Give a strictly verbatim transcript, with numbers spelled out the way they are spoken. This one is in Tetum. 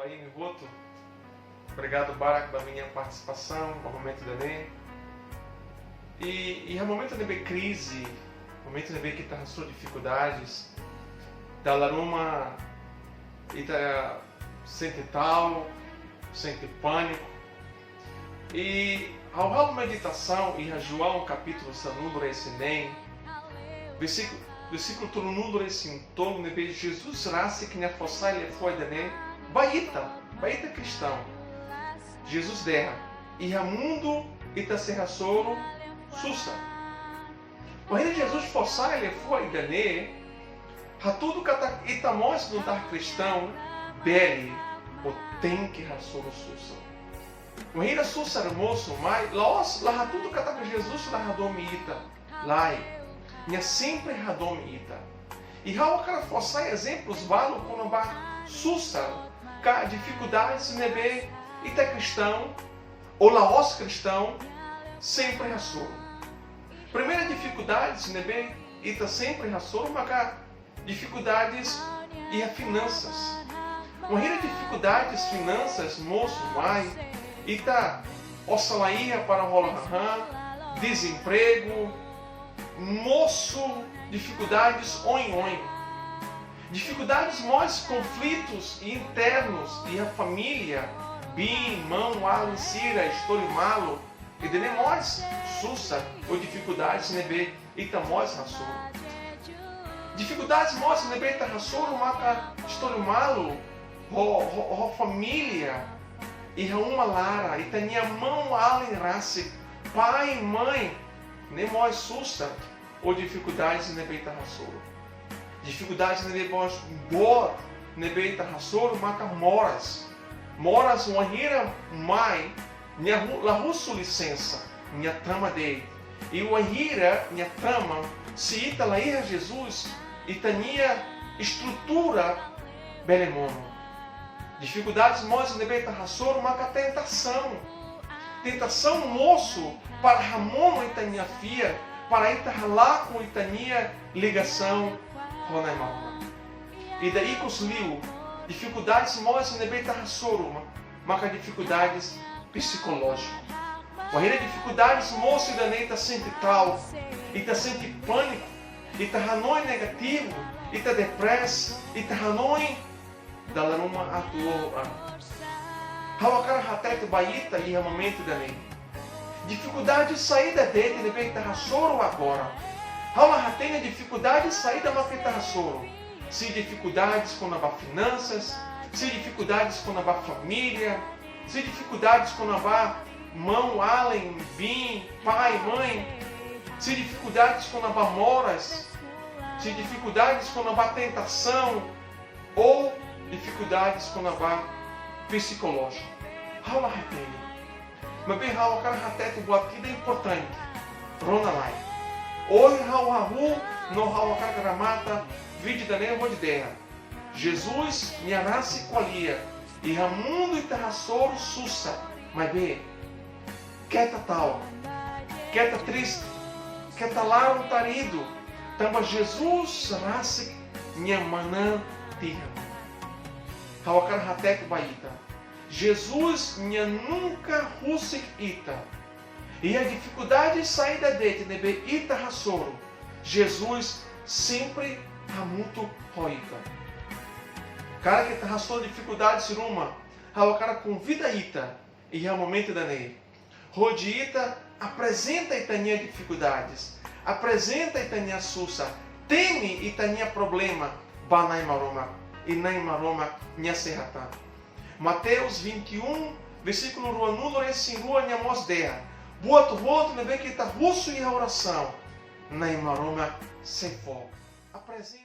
Imi hotu, obrigadu barak ba imi-nia partisipasaun ba momentu ida-ne'e. I, iha momentu ne'ebé krize, momentu ne'ebé ita hasoru difikuldades, dala ruma ita sente ta'uk, sente pániku. I ha'u halo meditasaun iha João kapítulu sanulu-resin-neen, versíkulu, versíkulu tolunulu-resin-tolu, ne'ebé Jesus rasik nia fó sai liafuan ida-ne'e ba ita, ba ita kristaun. Jesus dehan: iha mundu ita sei hasoru susar. Wainhira Jesus fó sai liafuan ida-ne'e, hatudu katak ita mós nu'udar kristaun bele ou tenke hasoru susar. Wainhira susar mosu mai, la'ós, la hatudu katak Jesus la hadomi ita. Lae, nia sempre hadomi ita. I ha'u hakarak fó sai ezemplus balu kona-ba susar ka difikuldades ne'ebé ita kristaun ou la'ós kristaun sempre hasoru. Primeira difikuldades ne'ebé ita sempre hasoru maka difikuldades iha finansas. Wainhira difikuldades finansas mosu mai, ita osan la iha para hola hahán, dezempregu, mosu difikuldades oin-oin. Difikuldades mós konflitus internus iha família, biin, maun-alin sira, istori malu, ida-ne'e mós susar ou difikuldades ne'ebé ita mós hasoru. Difikuldades mós ne'ebé ita hasoru maka istori malu ho, ho, ho família, iha uma laran, ita-nia maun-alin rasik, pai, mãe, ne'e mós susar ou difikuldades ne'ebé ita hasoru. Difikuldades ne'ebé mós boot ne'ebé ita hasoru maka moras. Moras wainhira mai, nia hu-, la husu lisensa, nia tama de'it. I wainhira nia tama, se ita la iha Jesus, ita-nia estrutura bele monu. Difikuldades mós ne'ebé ita hasoru maka tentasaun. Tentasaun mosu para hamonu ita-nia fiar, para ita halakon ita-nia ligasaun ho Na'i Maromak. Ida ikus liu, difikuldades mós ne'ebé ita hasoru ma-, maka difikuldades psikolójiku. Wainhira difikuldades mosu ida-ne'e ita sente ta'uk, ita sente pániku, ita hanoin negativu, ita depresa, ita hanoin dala ruma atu oho an. Ha'u hakarak hatete ba ita iha momentu ida-ne'e. Difikuldade saida de'it ne'ebé ita hasoru agora? Ha'u la hatene difikuldade saida maka ita hasoru. Se difikuldades kona-ba finansas, se difikuldades kona-ba família, se difikuldades kona-ba maun-alin, biin, pai, mãe, se difikuldades kona-ba moras, se difikuldades kona-ba tentasaun, ou difikuldades kona-ba psikolójiku. Ha'u la hatene. Maibé ha'u hakarak hatete buat ida importante. Rona lai. Ohin ha'u hahú no ha'u hakarak remata vídeo ida-ne'e hodi dehan: Jesus nia rasik ko'alia iha mundu ita hasoru susar, maibé keta ta'uk, keta triste, keta larutaridu, tanba Jesus rasik nia manán tiha. Ha'u hakarak hatete ba ita, Jesus nia nunka husik ita. Iha difikuldade saida de'it ne'ebé ita hasoru, Jesus sempre hamutuk ho ita. Karik ita hasoru difikuldades ruma, ha'u hakarak konvida ita iha momentu ida-ne'e hodi ita aprezenta ita-nia difikuldades, aprezenta ita-nia susar, temi ita-nia problema ba Na'i Maromak, i Na'i Maromak nia sei hatán. Mateus vinte e um, versíkulu ruanulu-resin-rua nia mós dehan: buat hotu ne'ebé ke ita husu iha orasaun, Na'i Maromak sei fó. Aprezenta